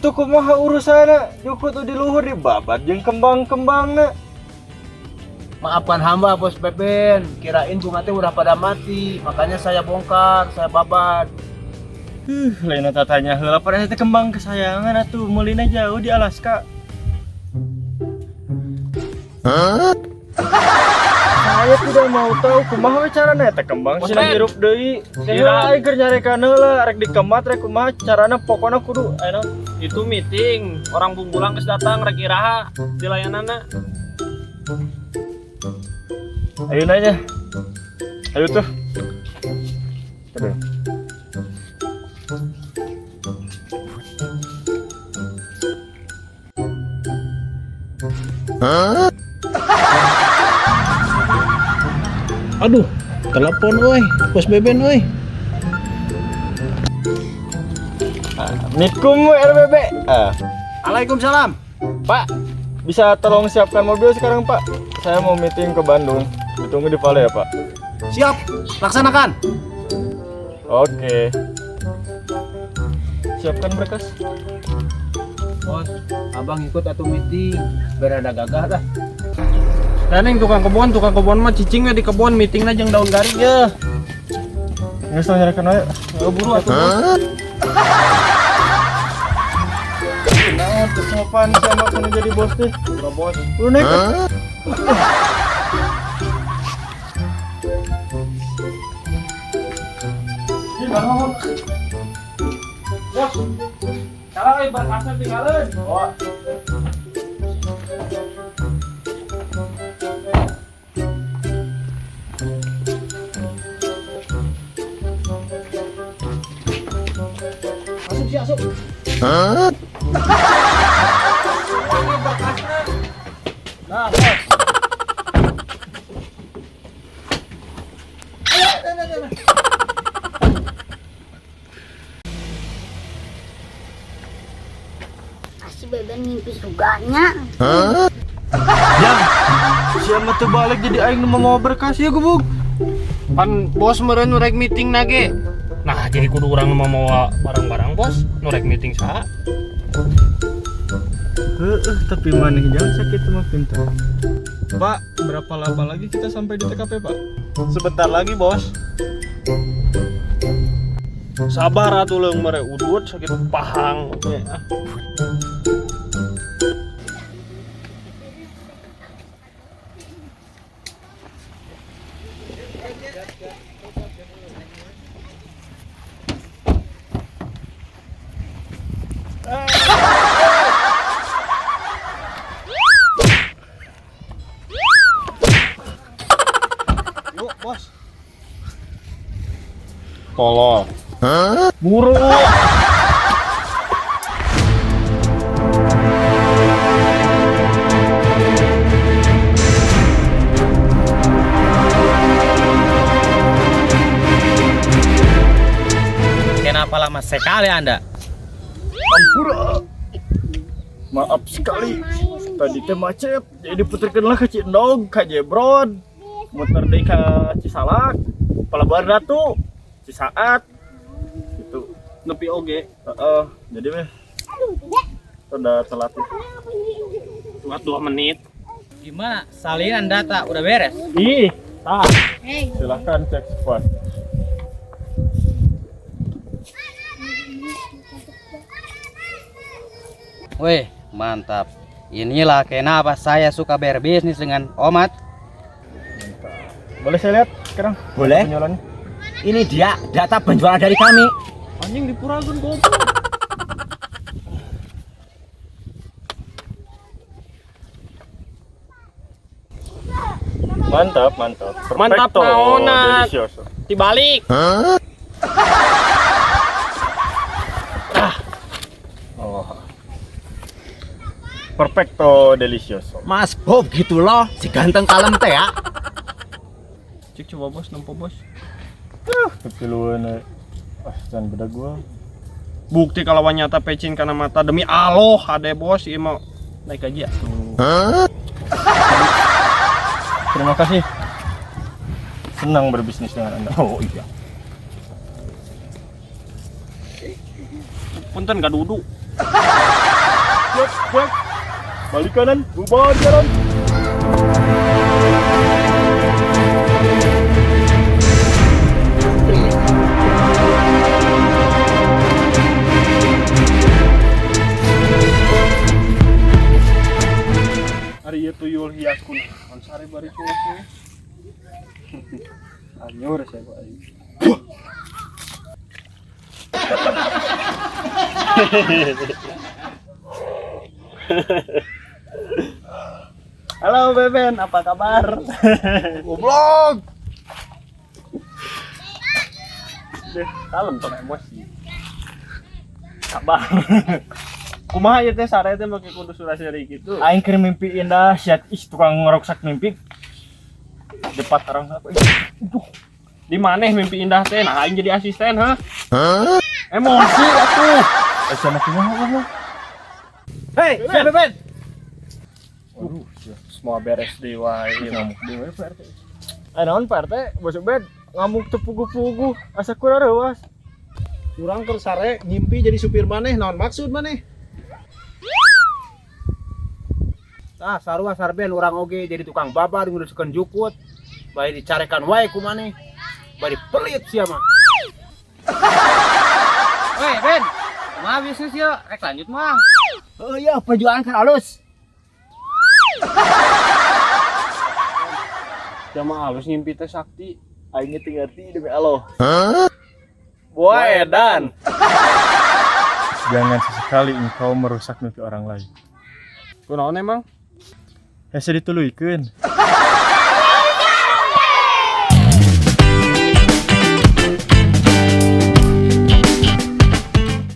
Itu kumaha urusanna? Jukut di luhur dibabat jeung kembang-kembangna. Maafkan hamba, Bos Beben. Kirain bunga teh udah pada mati, makanya saya bongkar, saya babat. Lain tatanya heula pada teh kembang kesayangan atuh meulina jauh di Alaska. Saya tidak mau tahu kumaha we carana eta kembang Bos sina Ben. hirup deui. Sira. Aing keur nyarekan heula rek dikemat rek kumaha carana pokona kudu aya naon. Itu meeting, orang bungbulang geus datang rek iraha di layanana. Ayo nanya. Ayo tuh. Aduh. Aduh, telepon euy, Bos Beben euy. Assalamualaikum RBB. Ah, Waalaikumsalam. Pak, bisa tolong siapkan mobil sekarang, Pak? Saya mau meeting ke Bandung. Ditunggu di Vale ya, Pak. Siap, laksanakan. Oke. Siapkan berkas. Bos, abang ikut atau meeting, biar ada gagah dah. Dan yang tukang kebon mah cicing we di kebon meetingna jeung daun garing ye. Nggak usah nyarekan aja. Heuh, buru atuh. Bos. Nah, terus sopan sama kamu jadi bos deh. Bro, bos. Lu naik. Bos. Salah euy berkasnya tinggalin. Oh. Masuk sih, masuk. Nah, bos. Pasti Beben mimpi suganya. Yang siapa tuh balik jadi aing nu mau berkas ya gubuk. Pan bos meureun nu rek meeting na ge. Nah, jadi kudu urang nu mawa barang-barang bos, nu rek meeting saha? Heeh, tapi maneh jangan sakit mah pintar. Pak, berapa lama lagi kita sampai di TKP, Pak? Sebentar lagi, bos. Sabar atuh leung mere udut sakit pahang. Ya. Yuk, bos. Tolong. Buru. Kenapa lama sekali Anda? Ampura. Maaf sekali. Tadi teh macet. Jadi puterkeunlah ke Cindog, ka Jebron. Muter deui ka Cisalak, Pelabuhan Ratu, Cisaat. Gitu. Nepi oge. Heeh, jadi meh udah telat. Telat 2 menit. Gimana? Salinan data udah beres? Ih, tah. Silahkan cek squad. Weh, mantap. Inilah kenapa saya suka berbisnis dengan Omat. Boleh saya lihat sekarang? Boleh. Penjualannya. Ini dia data penjualan dari kami. Anjing dipurakeun goblok. Mantap, mantap. Mantap Perfecto, naonan. delicioso. Dibalik. Oh. Perfecto delicioso. Mas Bob gitu loh, si ganteng kalem teh ya. Cik coba bos, nempo bos. Kepiluan. Ah, jangan beda gua. Bukti kalau nyata pecin karena mata demi Allah ade bos ieu mah naik gaji ya. Terima kasih. Senang berbisnis dengan Anda. Oh iya. Punten gak duduk. Siap, siap. Balik kanan, bubar jalan. Ari ieu tuyul hias kunaon sare bari cuek. Anyur saya Pak aing. Halo Beben, apa kabar? Goblok. Deh, kalem tong emosi. Sabar. Kumaha ieu teh sare teh make kudu suraseri gitu. Aing keur mimpi indah, sia ih tukang ngeruksak mimpi. Depat orang apa? Ih, Di maneh mimpi indah teh, nah aing jadi asisten, ha? Emosi atuh. Eh, sama kumaha goblok? Hei, siapa Ben? Waduh, sia. Semua beres deui wae. Ngamuk deui we Pak RT. Eh naon Pak RT, Bos Ubed ngamuk teu puguh-puguh, asa kurang reuas. Urang keur sare ngimpi jadi supir maneh, naon maksud maneh? Ah, sarua sarben urang oge jadi tukang babar nguruskeun jukut. Bari dicarekan wae ku maneh. Bari pelit sia mah. Woi, Ben. Kumaha bisnis yuk? Rek lanjut mah. Oh iya, perjuangan kan halus. Jama halus ngimpi teh sakti. Aing teu ngerti demi Allah. Wah, edan. Jangan sesekali engkau merusak mimpi orang lain. Kunaon emang? Hese dituluykeun.